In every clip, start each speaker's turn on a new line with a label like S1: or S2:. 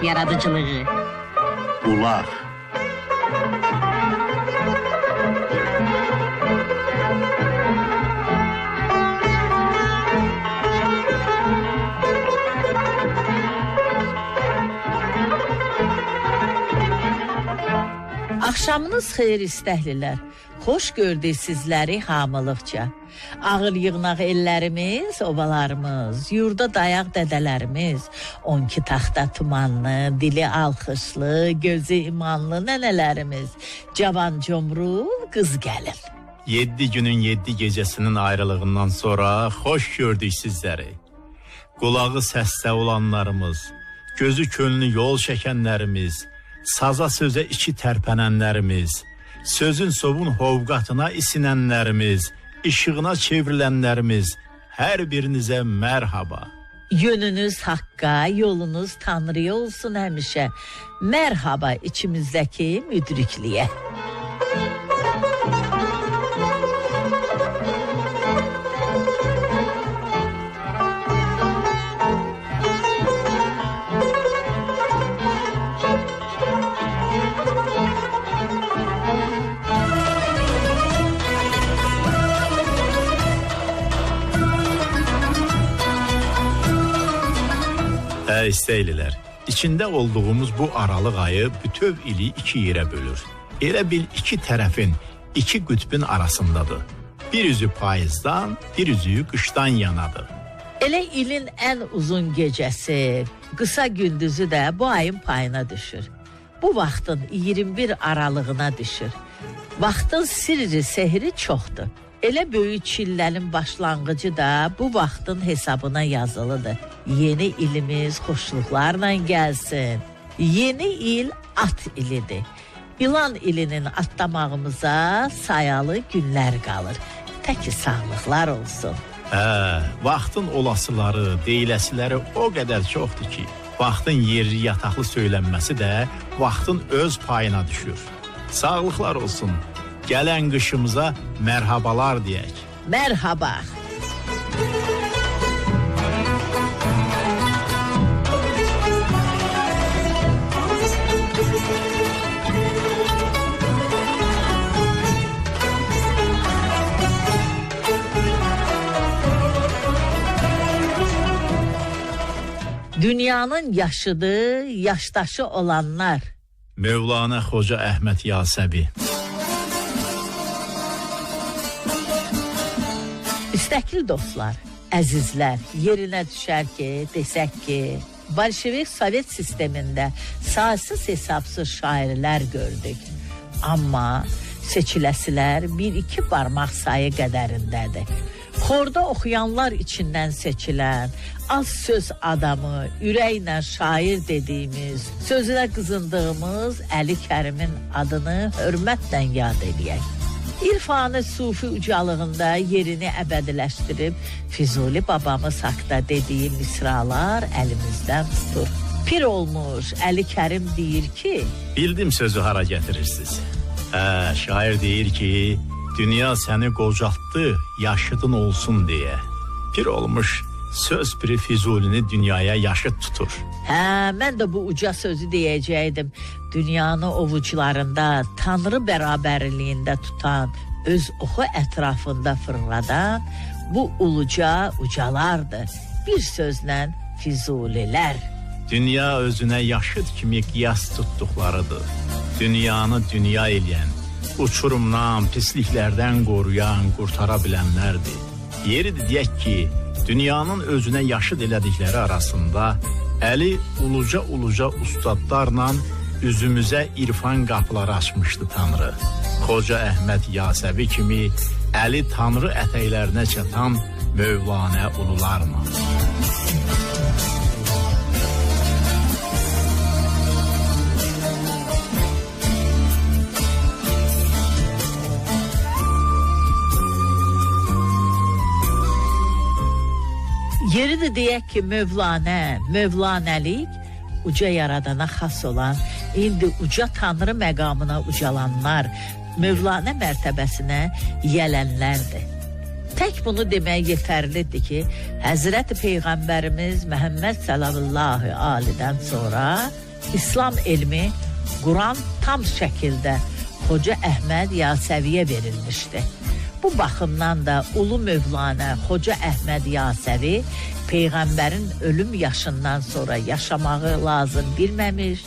S1: Yaradıcılığı.
S2: Qulaq.
S3: Axşamınız xeyir istəklilər. Xoş gördük sizləri hamılıqca. Ağır yığnaq ellərimiz, obalarımız, yurda dayaq dədələrimiz, 12 taxta tumanlı, dili alxışlı, gözü imanlı nənələrimiz, cavan cumrul, qız gəlin.
S4: 7 günün 7 gecəsinin ayrılığından sonra xoş gördük sizləri. Qulağı səsdə olanlarımız, gözü könlü yol çəkənlərimiz, saza sözə içi tərpənənlərimiz, sözün sovun hovqatına isinənlərimiz, işığına çevrilənlərimiz, hər birinizə mərhaba.
S3: Yönünüz Haqq'a, yolunuz Tanrı'ya olsun həmişə. Mərhaba içimizdəki müdrikliyə.
S4: İstəylilər, içində olduğumuz bu aralıq ayı bütöv ili iki yerə bölür. Elə bil iki tərəfin, iki qütbün arasındadır. Bir üzü payızdan, bir üzü qışdan yanadır.
S3: Elə ilin ən uzun gecəsi, qısa gündüzü də bu ayın payına düşür. Bu vaxtın 21 aralığına düşür. Vaxtın sirri, sehri çoxdur. Elə böyük çillənin başlanğıcı da bu vaxtın hesabına yazılıdır. Yeni ilimiz xoşluqlarla gəlsin. Yeni il at ilidir. İlan ilinin atlamağımıza sayalı günlər qalır. Təki sağlıqlar olsun.
S4: Vaxtın olasıları, deyiləsiləri o qədər çoxdur ki, vaxtın yerli yataqlı söylənməsi də vaxtın öz payına düşür. Sağlıqlar olsun. Gələn qışımıza mərhabalar deyək.
S3: Mərhaba. Dünyanın yaşıdır, yaşdaşı olanlar.
S4: Mövlana Xoca Əhməd Yasəvi.
S3: İstəkli dostlar, əzizlər, yerinə düşər ki, desək ki, Bolşevik Sovet sistemində saysız hesabsız şairlər gördük. Amma seçiləsilər bir-iki barmaq sayı qədərindədir. Xorda oxuyanlar içindən seçilən, az söz adamı, ürəklə şair dediyimiz, sözünə qızındığımız Əli Kərimin adını hörmətlə yad eləyək. İrfanı sufi ucalığında yerini əbədiləşdirib Füzuli babamız haqda dediyi misralar əlimizdən tutur. Pir olmuş Əli Kərim deyir ki...
S4: Bildim sözü hara gətirirsiniz. Şair deyir ki, dünya səni qocaltdı, yaşıdın olsun deyə. Pir olmuş söz piri Füzulini dünyaya yaşıd tutur.
S3: Mən də bu uca sözü deyəcəkdim. Dünyanı ovucularında, Tanrı bərabərliyində tutan, öz oxu ətrafında fırladan bu uluca ucalardır. Bir sözlə Füzulilər.
S4: Dünya özünə yaşıd kimi qiyas tutduqlarıdır. Dünyanı dünya eləyən, uçurumdan, pisliklərdən qoruyan, qurtara bilənlərdir. Yeridir deyək ki, dünyanın özünə yaşıd elədikləri arasında əli uluca-uluca ustadlarla üzümüzə irfan qapıları açmışdı Tanrı. Xoca Əhməd Yasəvi kimi əli Tanrı ətəklərinə çatan Mövlanə ulularla.
S3: Yeridir deyək ki, Mövlanə, Mövlanəlik uca yaradana xas olan, indi uca Tanrı məqamına ucalanlar, Mövlanə mərtəbəsinə yiyələnlərdir. Tək bunu demək yetərlidir ki, Həzrəti Peyğəmbərimiz Məhəmməd sallallahu alidən sonra İslam elmi Quran tam şəkildə Xoca Əhməd Yasəviyə verilmişdi. Bu baxımdan da Ulu Mövlana Xoca Əhməd Yasəvi peyğəmbərin ölüm yaşından sonra yaşamağı lazım bilməmiş,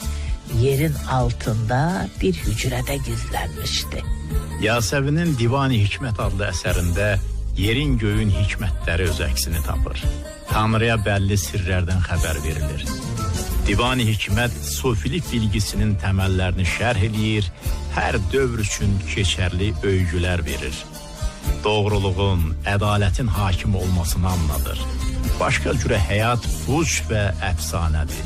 S3: yerin altında bir hücrədə gizlənmişdi.
S4: Yasəvinin Divan-ı Hikmət adlı əsərində yerin göyün hikmətləri öz əksini tapır. Tanrıya bəlli sirlərdən xəbər verilir. Divan-ı Hikmət sufilik bilgisinin təməllərini şərh eləyir, hər dövr üçün keçərli öygülər verir. Doğruluğun, ədalətin hakim olmasını anladır. Başqa cürə həyat puç və əfsanədir.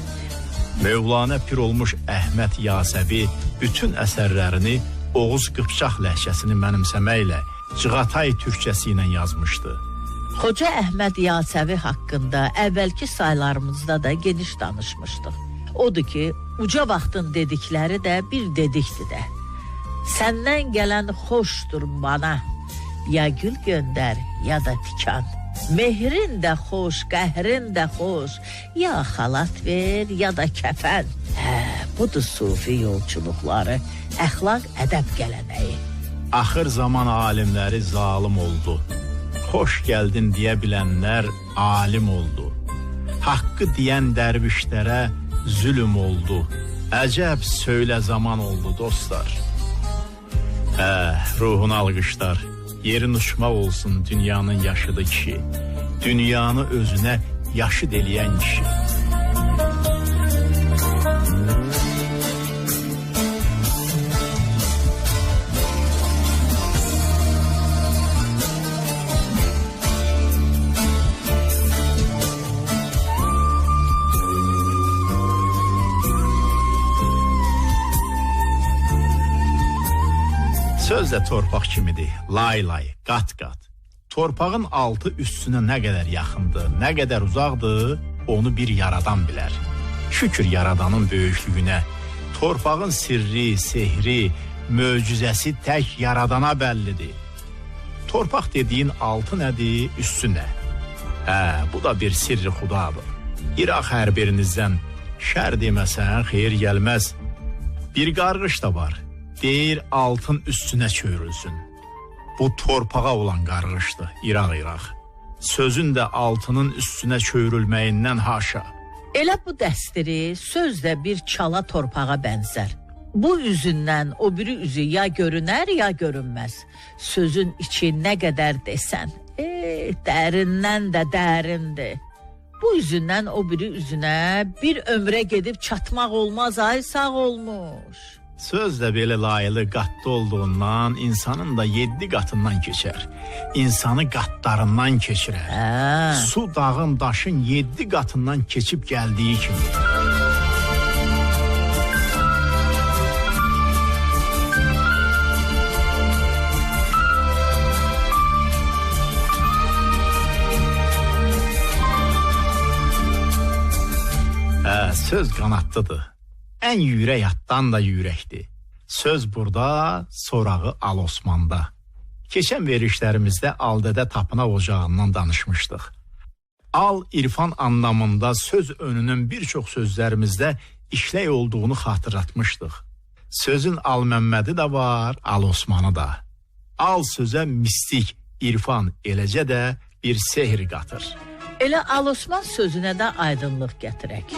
S4: Mövlana pir olmuş Əhməd Yasəvi bütün əsərlərini Oğuz Qıpçaq ləhcəsini mənimsəməklə Cığatay türkçəsi ilə yazmışdı.
S3: Xoca Əhməd Yasəvi haqqında əvvəlki saylarımızda da geniş danışmışdıq. Odur ki, uca vaxtın dedikləri də bir dedikdir də. Səndən gələn xoşdur bana, ya gül göndər, ya da tikan. Mehrin də xoş, qəhrin də xoş, ya xalat ver, ya da kəfən. Hə, budur sufi yolçuluqları, əxlaq ədəb gələnəyi.
S4: Axır zaman alimləri zalim oldu. Xoş gəldin deyə bilənlər alim oldu. Haqqı deyən dərvişlərə zülüm oldu. Əcəb söylə zaman oldu dostlar. Hə, ruhunu alqışlar. Yerin uçmaq olsun dünyanın yaşıdı kişi. Dünyanı özünə yaşıd eləyən kişi. Söz də torpaq kimidir, lay-lay, qat-qat. Torpağın altı üstünə nə qədər yaxındır, nə qədər uzaqdır, onu bir yaradan bilər. Şükür yaradanın böyüklüyünə. Torpağın sirri, sehri, möcüzəsi tək yaradana bəllidir. Torpaq dediyin altı nədir, üstü nə? Hə, bu da bir sirri xudadır. İraq hər birinizdən şər deməsən xeyir gəlməz. Bir qarğış da var. Deyir altın üstünə çövrülsün. Bu torpağa olan qarğışdır, İraq-İraq. Sözün də altının üstünə çövrülməyindən haşa.
S3: Elə bu dəstiri söz də bir çala torpağa bənzər. Bu üzündən o biri üzü ya görünər ya görünməz. Sözün içi nə qədər desən, dərindən də dərindir. Bu üzündən o biri üzünə bir ömrə gedib çatmaq olmaz, ay sağ olmuş.
S4: Söz də belə layıqlı qatlı olduğundan insanın da 7 qatından keçər. İnsanı qatlarından keçirər.
S3: Hə.
S4: Su dağın daşın 7 qatından keçib gəldiyi kimi. Hə, söz qanadlıdır. Ən yüyrək atdan da yüyrəkdir. Söz burada, sorağı Al Osmanda. Keçən verişlərimizdə Aldədə tapınaq ocağından danışmışdıq. Al irfan anlamında söz önünün bir çox sözlərimizdə işlək olduğunu xatırlatmışdıq. Sözün Al Məmmədi də var, Al Osmanı da. Al sözə mistik, irfan, eləcə də bir sehr qatır.
S3: Elə Al Osman sözünə də aydınlıq gətirək.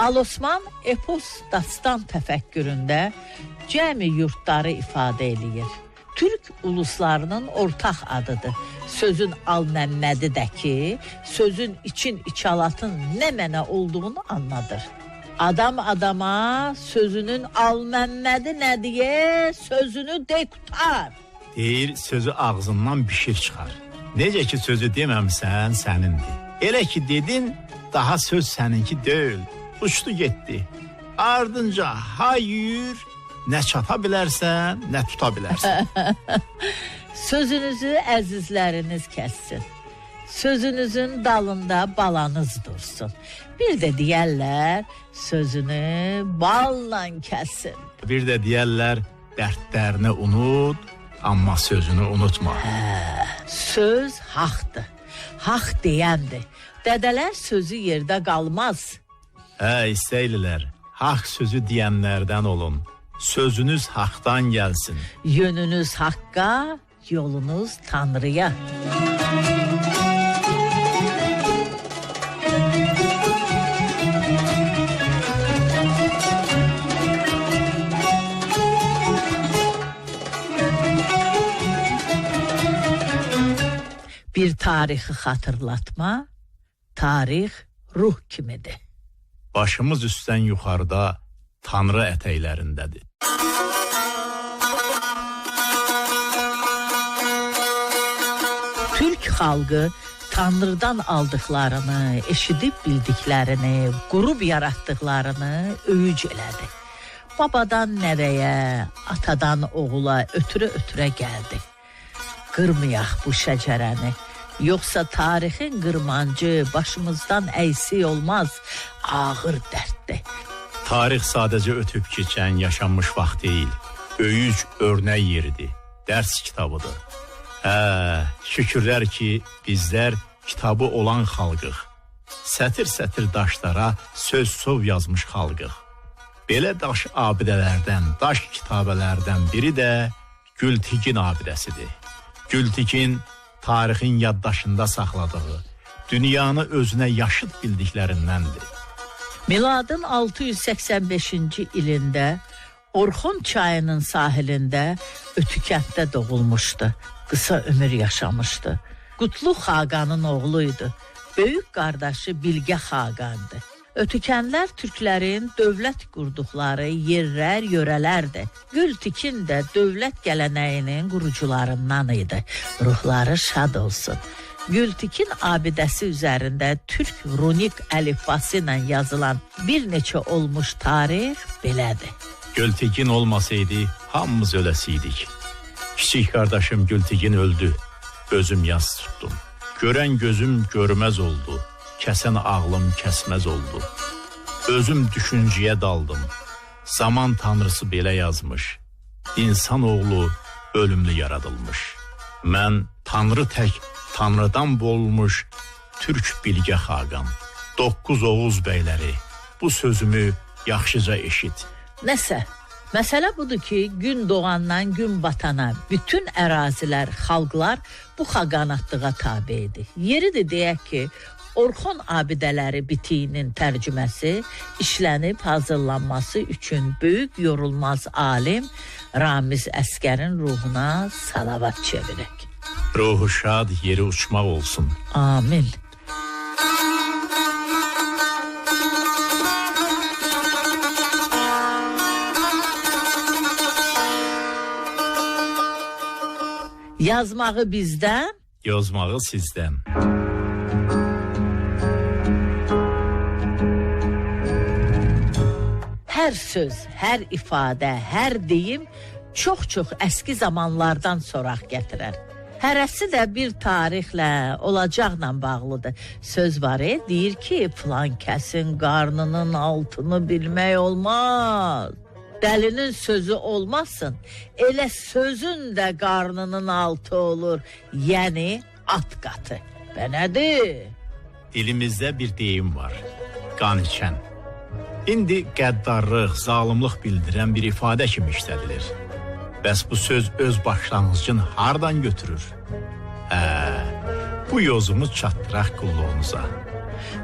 S3: Al Osman epos dastan təfəkküründə cəmi yurtları ifadə eləyir. Türk uluslarının ortaq adıdır. Sözün Al Məmmədi də ki, sözün için içalatın nə mənə olduğunu anladır. Adam adama sözünün Al Məmmədi nə deyə sözünü de qutar.
S4: Deyir sözü ağzından bişir çıxar. Necə ki sözü deməmsən sənindir. Elə ki dedin daha söz səninki deyil. Uçdu getdi. Ardınca hayır, nə çata bilərsən, nə tuta bilərsən.
S3: Sözünüzü əzizləriniz kəssin. Sözünüzün dalında balanız dursun. Bir də deyərlər, sözünü balla kəssin.
S4: Bir də deyərlər, Dərdlərini unut, amma sözünü unutma.
S3: Söz haqdır. Haq deyəndir. Dədələr sözü yerdə qalmaz.
S4: Hə, istəylilər, haqq sözü deyənlərdən olun. Sözünüz haqdan gəlsin.
S3: Yönünüz haqqa, yolunuz Tanrıya. Bir tarixi xatırlatma, tarix ruh kimidir.
S4: Başımız üstdən yuxarıda Tanrı ətəklərindədir.
S3: Türk xalqı Tanrıdan aldıqlarını, eşidib bildiklərini, qurub yaratdıqlarını öyüc elədi. Babadan nəvəyə, atadan oğula ötürə-ötürə gəldi. Qırmayaq bu şəcərəni, yoxsa tarixin qırmancı başımızdan əksik olmaz, ağır dərddir.
S4: Tarix sadəcə ötüb keçən, yaşanmış vaxt deyil, öyüc örnək yeridir, dərs kitabıdır. Hə, şükürlər ki, bizlər kitabı olan xalqıq. Sətir-sətir daşlara söz-sov yazmış xalqıq. Belə daş abidələrdən, daş kitabələrdən biri də Gültigin abidəsidir. Gültigin tarixin yaddaşında saxladığı, dünyanı özünə yaşıd bildiklərindəndir.
S3: Miladın 685-ci ilində Orxon çayının sahilində Ötükənddə doğulmuşdu. Qısa ömür yaşamışdı. Qutlu Xaqanın oğluydu. Böyük qardaşı Bilgə Xaqandı. Ötükənlər türklərin dövlət qurduqları yerlər, yörələrdir. Gültikin də dövlət gələnəyinin qurucularından idi. Ruhları şad olsun. Gültikin abidəsi üzərində türk runik əlifbası ilə yazılan bir neçə olmuş tarix belədir.
S4: Gültikin olmasaydı hamımız öləsiydik. Kiçik qardaşım Gültikin öldü. Özüm yas tutdum. Görən gözüm görməz oldu. Kəsən ağlım kəsməz oldu. Özüm düşüncəyə daldım. Zaman tanrısı belə yazmış. İnsanoğlu ölümlü yaradılmış. Mən tanrı tək tanrıdan bolmuş Türk Bilgə Xaqan. 9 Oğuz bəyləri, bu sözümü yaxşıca eşit.
S3: Nəsə, məsələ budur ki, gün doğandan gün batana bütün ərazilər, xalqlar bu xaqanatlığa tabe idi. Yeridir deyək ki, Orxon abidələri bitiyinin tərcüməsi işlənib hazırlanması üçün böyük yorulmaz alim Ramiz Əskərin ruhuna salavat çevirək.
S4: Ruhu şad, yeri uçmaq olsun.
S3: Amin. Yazmağı bizdən,
S4: yozmağı sizdən.
S3: Hər söz, hər ifadə, hər deyim çox-çox əski zamanlardan soraq gətirər. Hərəsi də bir tarixlə, olacaqla bağlıdır. Söz var, deyir ki, filan kəsin qarnının altını bilmək olmaz. Dəlinin sözü olmasın, elə sözün də qarnının altı olur. Yəni at qatı. Bə nədir?
S4: Dilimizdə bir deyim var, qan içən. İndi qəddarlıq, zalimlik bildirən bir ifadə kimi işlədilir. Bəs bu söz öz başlanğıcını hardan götürür? Bu yozumu çatdıraq qulluğunuza.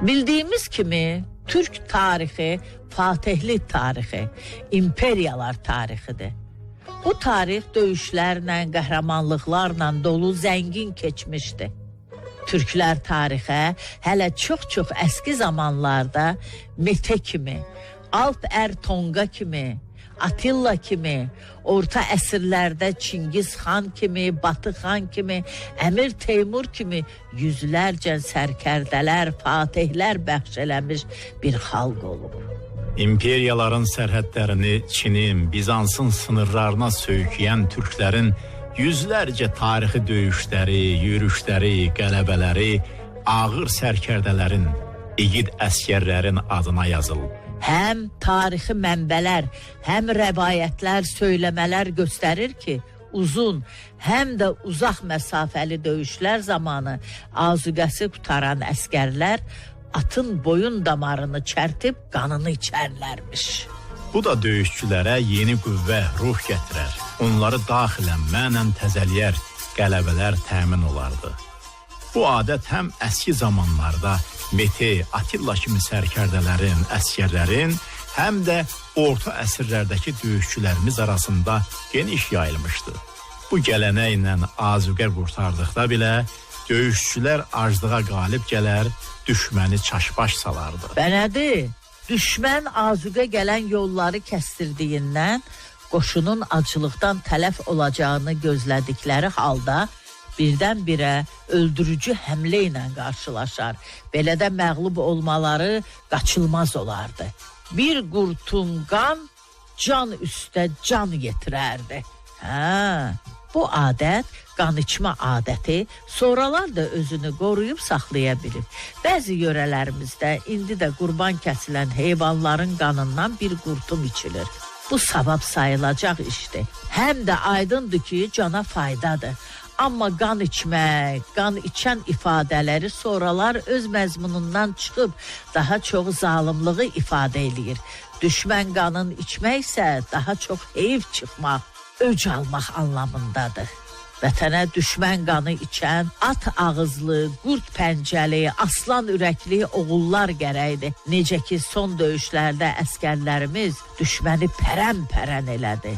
S3: Bildiyimiz kimi Türk tarixi fatihlik tarixi, imperiyalar tarixidir. Bu tarix döyüşlərlə, qəhrəmanlıqlarla dolu zəngin keçmişdi. Türklər tarixə hələ çox-çox əski zamanlarda Mete kimi, Alp Er Tonga kimi, Atilla kimi, orta əsrlərdə Çingiz xan kimi, Batı xan kimi, Əmir Teymur kimi yüzlərcə sərkərdələr, fatihlər bəxş eləmiş bir xalq olub.
S4: İmperiyaların sərhədlərini Çinin, Bizansın sınırlarına söykəyən türklərin yüzlərcə tarixi döyüşləri, yürüşləri, qələbələri ağır sərkərdələrin, İgid əsgərlərin adına yazılıb.
S3: Həm tarixi mənbələr, həm rəvayətlər, söyləmələr göstərir ki, uzun, həm də uzaq məsafəli döyüşlər zamanı azuqəsi qutaran əsgərlər atın boyun damarını çərtib qanını içərlərmiş.
S4: Bu da döyüşçülərə yeni qüvvə, ruh gətirər. Onları daxilən, mənən təzəliyər, qələbələr təmin olardı. Bu adət həm əski zamanlarda Mete, Atilla kimi sərkərdələrin, əsgərlərin, həm də orta əsrlərdəki döyüşçülərimiz arasında geniş yayılmışdı. Bu gələnəklə azuqə qurtardıqda belə döyüşçülər aclığa qalib gələr, düşməni çaşbaş salardı.
S3: Bənədi, düşmən azuqə gələn yolları kəstirdiyindən qoşunun aclıqdan tələf olacağını gözlədikləri halda birdən-birə öldürücü həmlə ilə qarşılaşar. Belə də məğlub olmaları qaçılmaz olardı. Bir qurtum qan can üstə can yetirərdi. Hə, bu adət, qan içmə adəti sonralar da özünü qoruyub saxlaya bilib. Bəzi yörələrimizdə indi də qurban kəsilən heyvanların qanından bir qurtum içilir. Bu savab sayılacaq işdir. Həm də aydındır ki, cana faydadır. Amma qan içmək, qan içən ifadələri sonralar öz məzmunundan çıxıb daha çox zalimlığı ifadə eləyir. Düşmən qanın içmək isə daha çox heyf çıxmaq, öc almaq anlamındadır. Vətənə düşmən qanı içən at ağızlı, qurd pəncəli, aslan ürəkli oğullar gərəkdir. Necə ki son döyüşlərdə əsgərlərimiz düşməni pərən-pərən elədi.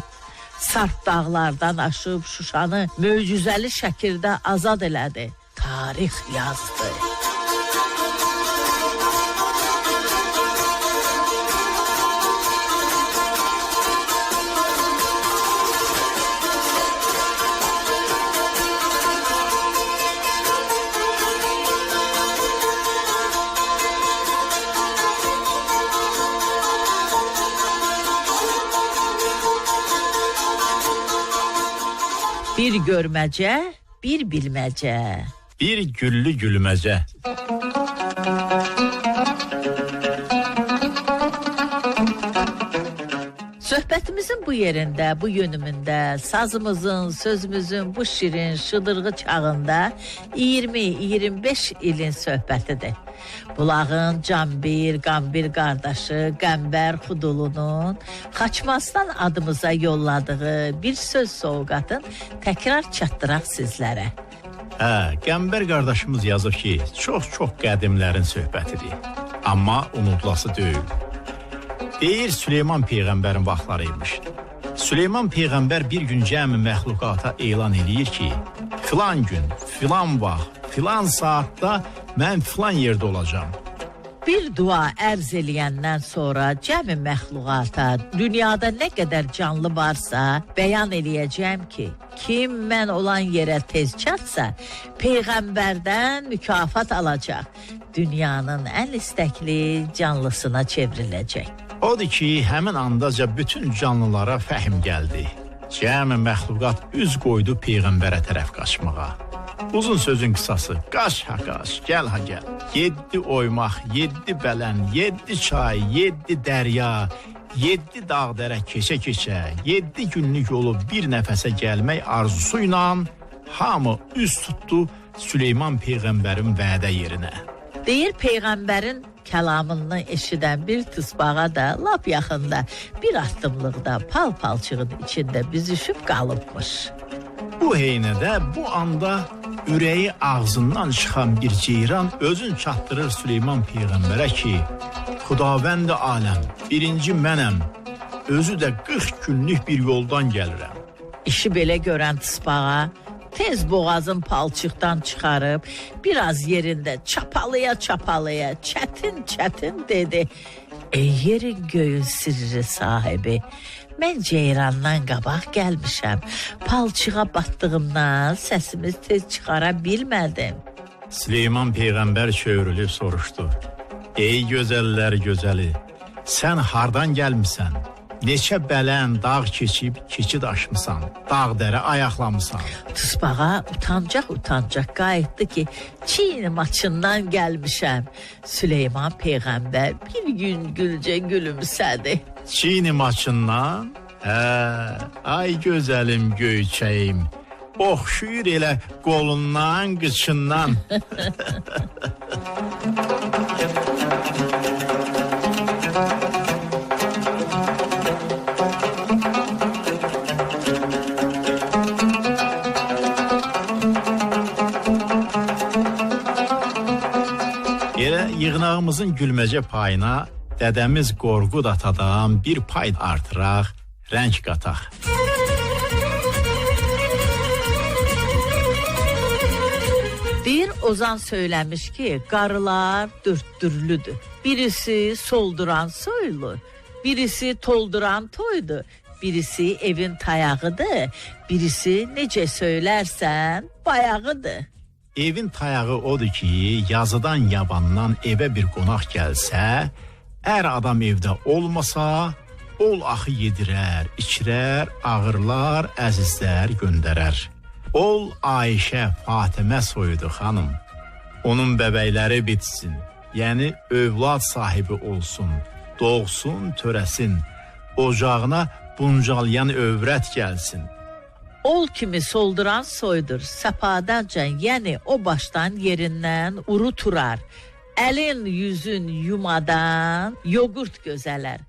S3: Sarp dağlardan aşıb Şuşanı möcüzəli şəkildə azad elədi. Tarix yazdı. Bir görməcə, bir bilməcə.
S4: Bir güllü gülməcə.
S3: Söhbətimizin bu yerində, bu yönümündə, sazımızın, sözümüzün bu şirin, şıdırğı çağında 20-25 ilin söhbətidir. Bulağın Canbir, Qambir qardaşı Qəmbər Xudulunun Xaçmazdan adımıza yolladığı bir söz sovqatın təkrar çatdıraq sizlərə.
S4: Hə, Qəmbər qardaşımız yazıb ki, çox-çox qədimlərin söhbətidir. Amma unudulası deyil. Deyir Süleyman Peyğəmbərin vaxtları imiş. Süleyman Peyğəmbər bir gün cəmi məxluqata elan eləyir ki, filan gün, filan vaxt, filan saatda mən filan yerdə olacağam.
S3: Bir dua ərz eləyəndən sonra cəmi məxluqata, dünyada nə qədər canlı varsa bəyan eləyəcəyəm ki, kim mən olan yerə tez çatsa, Peyğəmbərdən mükafat alacaq. Dünyanın ən istəkli canlısına çevriləcək.
S4: Odur ki, həmin andaca bütün canlılara fəhm gəldi. Cəmi məxluqat üz qoydu Peyğəmbərə tərəf qaçmağa. Uzun sözün qısası, qaç ha qaç, gəl ha gəl. 7 oymaq, 7 bələn, 7 çay, 7 dərya, 7 dağ dərə keçə-keçə, 7 günlük yolu bir nəfəsə gəlmək arzusu ilə hamı üz tutdu Süleyman Peyğəmbərin vədə yerinə.
S3: Deyir Peyğəmbərin kəlamını eşidən bir tısbağa da lap yaxında bir addımlıqda pal-palçığın içində büzüşüb qalıbmış.
S4: Bu heynədə, bu anda ürəyi ağzından çıxan bir ceyran özün çatdırır Süleyman Peyğəmbərə ki, Xudavənd aləm, birinci mənəm, özü də 40 günlük bir yoldan gəlirəm.
S3: İşi belə görən tısbağa tez boğazın palçıqdan çıxarıb biraz yerində çapalıya-çapalıya çətin-çətin dedi. Ey yerin göyün sirri sahibi, mən ceyrandan qabaq gəlmişəm. Palçığa batdığımdan səsimi tez çıxara bilmədim.
S4: Süleyman Peyğəmbər çövrülüb soruşdu. Ey gözəllər gözəli, sən hardan gəlmisən? Neçə bələn dağ keçib keçid aşmısan, dağ dərə ayaqlamısan.
S3: Tısbağa utancaq qayıtdı ki, Çin maçından gəlmişəm. Süleyman peyğəmbər bir gün gülcə gülümsədi.
S4: Çin maçından? Hə, ay gözəlim göyçəyim. Oxşuyur elə qolundan, qıçından. Elə yığnağımızın gülməcə payına dədəmiz Qorqud atadan bir pay artıraq, rəng qataq.
S3: Bir ozan söyləmiş ki, qarılar dörd türlüdür. Birisi solduran soylu, birisi tolduran toydu, birisi evin tayağıdır, birisi necə söylərsən bayağıdır.
S4: Evin tayağı odur ki, yazıdan yabandan evə bir qonaq gəlsə, ər adam evdə olmasa, ol axı yedirər, içirər, ağırlar, əzizlər göndərər. Ol Ayşə, Fatimə soyudu xanım. Onun bəbəkləri bitsin, yəni övlad sahibi olsun, doğsun, törəsin, ocağına buncalayan övrət gəlsin.
S3: Ol kimi solduran soydur, səpadancan, yəni o başdan yerindən uru turar. Əlin yüzün yumadan yoğurt gözələr.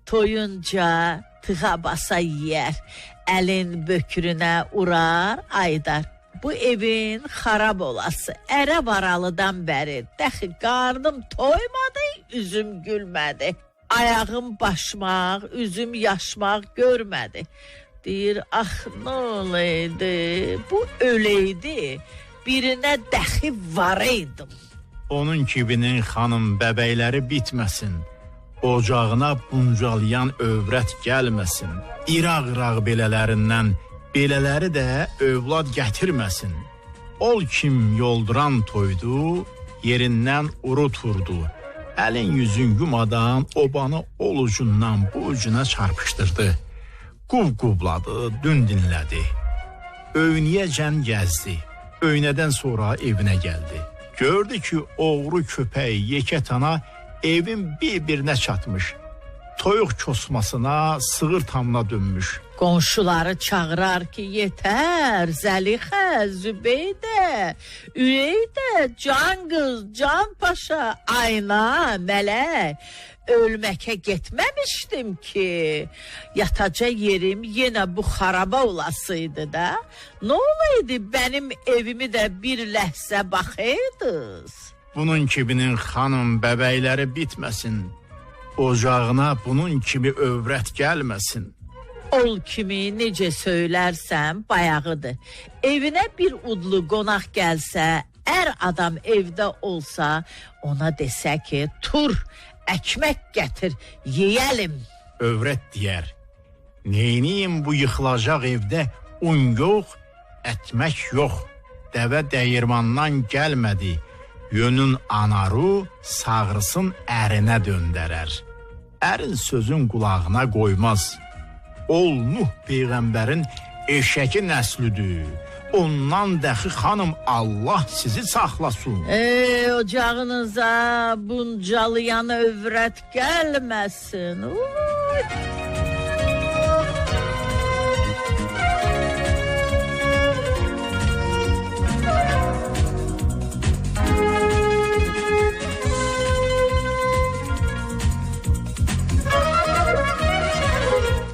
S3: Toyunca tığa basa yiyər. Əlin bökürünə urar, aydar. Bu evin xarab olası, ərə varalıdan bəri dəxi qarnım toymadı, üzüm gülmədi. Ayağım başmaq, üzüm yaşmaq görmədi. Deyir, ax nə olaydı, bu öleydi, birinə dəxi varaydım.
S4: Onun kibinin xanım bəbəkləri bitməsin, ocağına buncalayan övrət gəlməsin, İraq-İraq belələrindən belələri də övlad gətirməsin. Ol kim yolduran toydu, yerindən uruturdu. Əlin yüzün yumadan obanı ol ucundan bu ucuna çarpışdırdı. Quv-quvladı, dün dinlədi. Öynəyəcən gəzdi. Öynədən sonra evinə gəldi. Gördü ki, oğru köpək yekə tana evin bir-birinə çatmış. Toyuq kosmasına, sığır tamına dönmüş.
S3: Qonşuları çağırar ki, yetər, Zəlixə, Zübeydə, Üreydə, can qız, can paşa, ayna, mələk. Ölməkə getməmişdim ki, yataca yerim yenə bu xaraba olasıydı da. Nə olaydı benim evimi də bir ləhzə baxıydınız?
S4: Bunun kibinin xanım bəbəkləri bitməsin. Ocağına bunun kimi övrət gəlməsin.
S3: Ol kimi necə söylərsən bayağıdır. Evinə bir udlu qonaq gəlsə, ər adam evdə olsa, ona desə ki, tur, əkmək gətir, yeyəlim.
S4: Övrət deyər, neyniyim bu yıxılacaq evdə un yox, ətmək yox. Dəvə dəyirmandan gəlmədi. Yönün anaru sağrısın ərinə döndərər. Ərin sözün qulağına qoymaz. Ol Nuh peyğəmbərin eşəki nəslidir. Ondan dəxi xanım Allah sizi saxlasın.
S3: Ocağınıza buncalayan övrət gəlməsin. Uy.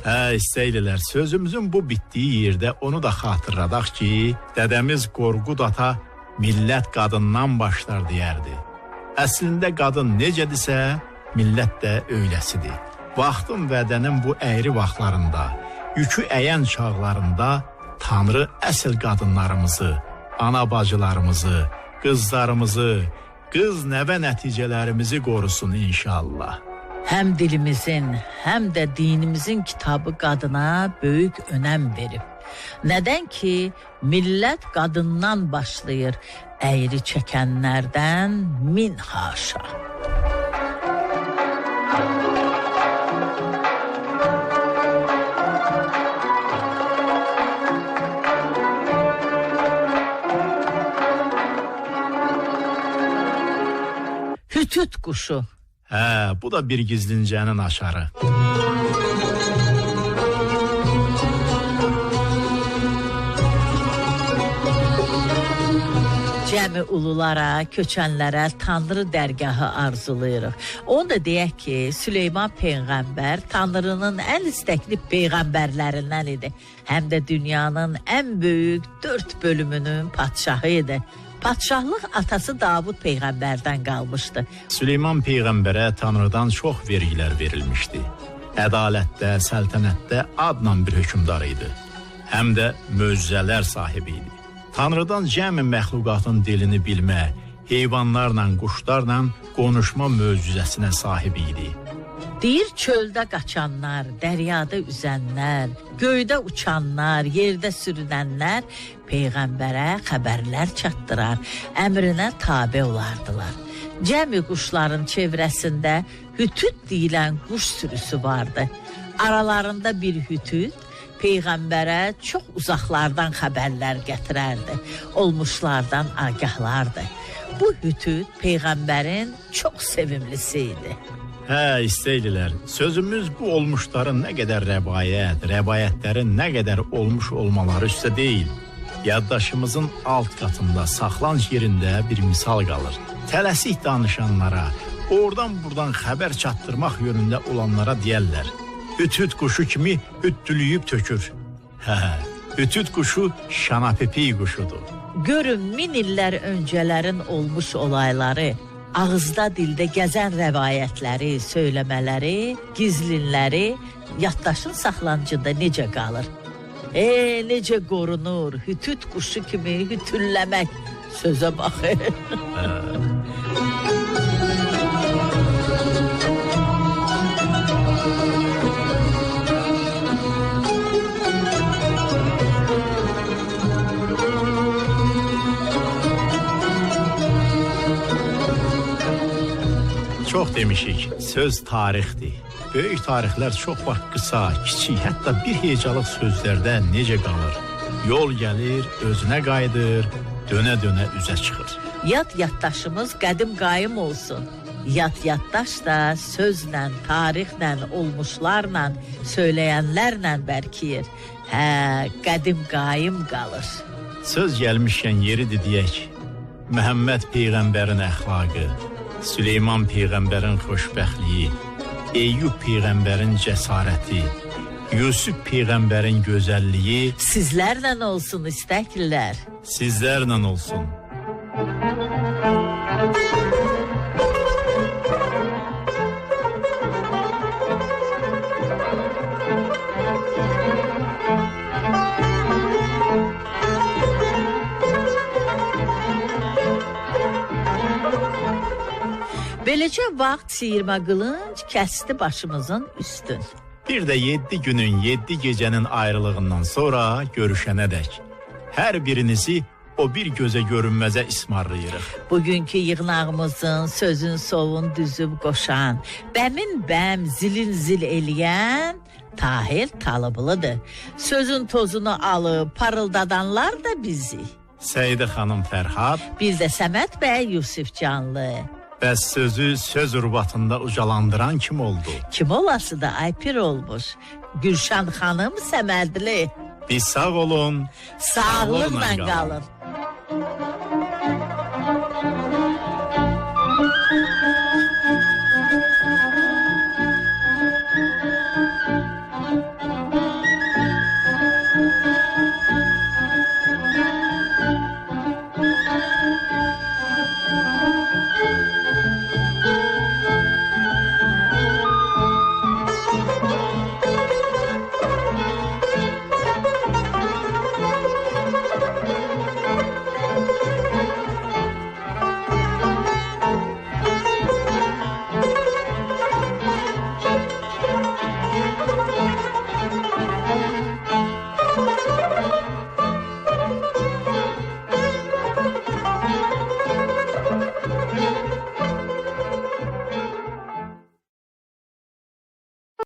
S4: Hə, istəylilər, sözümüzün bu bitdiyi yerdə onu da xatırladaq ki, dədəmiz Qorqud ata millət qadından başlar deyərdi. Əslində qadın necədirsə, millət də öyləsidir. Vaxtın vədənin bu əyri vaxtlarında, yükü əyən çağlarında Tanrı əsl qadınlarımızı, ana bacılarımızı, qızlarımızı, qız nəvə nəticələrimizi qorusun inşallah.
S3: Həm dilimizin, həm də dinimizin kitabı qadına böyük önəm verib. Nədən ki, millət qadından başlayır, əyri çəkənlərdən min haşa. Hütüt quşu.
S4: Hə, bu da bir gizlincənin açarı.
S3: Cəmi ululara, köçənlərə Tanrı dərgahı arzulayırıq. Onu da deyək ki, Süleyman peyğəmbər Tanrının ən istəkli peyğəmbərlərindən idi. Həm də dünyanın ən böyük 4 bölümünün padşahı idi. Padşahlıq atası Davud peyğəmbərdən qalmışdı.
S4: Süleyman peyğəmbərə Tanrıdan çox vergilər verilmişdi. Ədalətdə, səltənətdə adla bir hökmdar idi. Həm də möcüzələr sahibi idi. Tanrıdan cəmi məxluqatın dilini bilmə, heyvanlarla, quşlarla konuşma möcüzəsinə sahib idi.
S3: Deyir çöldə qaçanlar, dəryada üzənlər, göydə uçanlar, yerdə sürünənlər peyğəmbərə xəbərlər çatdırar, əmrinə tabe olardılar. Cəmi quşların çevrəsində hütüt deyilən quş sürüsü vardı. Aralarında bir hütüt peyğəmbərə çox uzaqlardan xəbərlər gətirərdi, olmuşlardan agahlardı. Bu hütüt peyğəmbərin çox sevimlisi idi.
S4: Hə, istəylilər, sözümüz bu olmuşların nə qədər rəvayət, rəvayətlərin nə qədər olmuş olmaları üstə deyil. Yaddaşımızın alt qatında, saxlanc yerində bir misal qalır. Tələsik danışanlara, oradan buradan xəbər çatdırmaq yönündə olanlara deyərlər. Hütüt quşu kimi hüttülüyüb tökür. Hə, hütüt quşu şanapipi quşudur.
S3: Görün min illər öncələrin olmuş olayları, ağızda dildə gəzən rəvayətləri, söyləmələri, gizlinləri yaddaşın saxlancında necə qalır? Necə qorunur, hütüt quşu kimi hütülləmək, sözə bax.
S4: Çox demişik, söz tarixdir. Böyük tarixlər çox vaxt qısa, kiçik, hətta bir hecalıq sözlərdə necə qalır? Yol gəlir, özünə qayıdır, dönə-dönə üzə çıxır.
S3: Yad yaddaşımız qədim qayım olsun. Yad yaddaş da sözlə, tarixlə, olmuşlarla, söyləyənlərlə bərkiyir. Hə, qədim qayım qalır.
S4: Söz gəlmişkən yeridir deyək, Məhəmməd peyğəmbərin əxlaqı, Süleyman peyğəmbərin xoşbəxtliyi, Eyyub peyğəmbərin cəsarəti, Yusuf peyğəmbərin gözəlliyi
S3: sizlərlə olsun istəklilər.
S4: Sizlərlə olsun.
S3: Beləcə vaxt siyirmə qılınc kəsdi başımızın üstün.
S4: Bir də 7 günün, 7 gecənin ayrılığından sonra görüşənədək hər birinizi o bir gözə görünməzə ismarlayırıq.
S3: Bugünkü yığnağımızın sözün sovun düzüb qoşan, bəmin bəm, zilin zil eləyən Tahir Talıblıdır. Sözün tozunu alıb parıldadanlar da bizi.
S4: Səidə xanım Fərhad,
S3: bir də Səməd bəy Yusifcanlı.
S4: Bəs sözü söz urbatında ucalandıran kim oldu?
S3: Kim olası da Aypir olmuş. Gülşən xanım Səmədli.
S4: Biz sağ olun,
S3: sağlıqla qalın.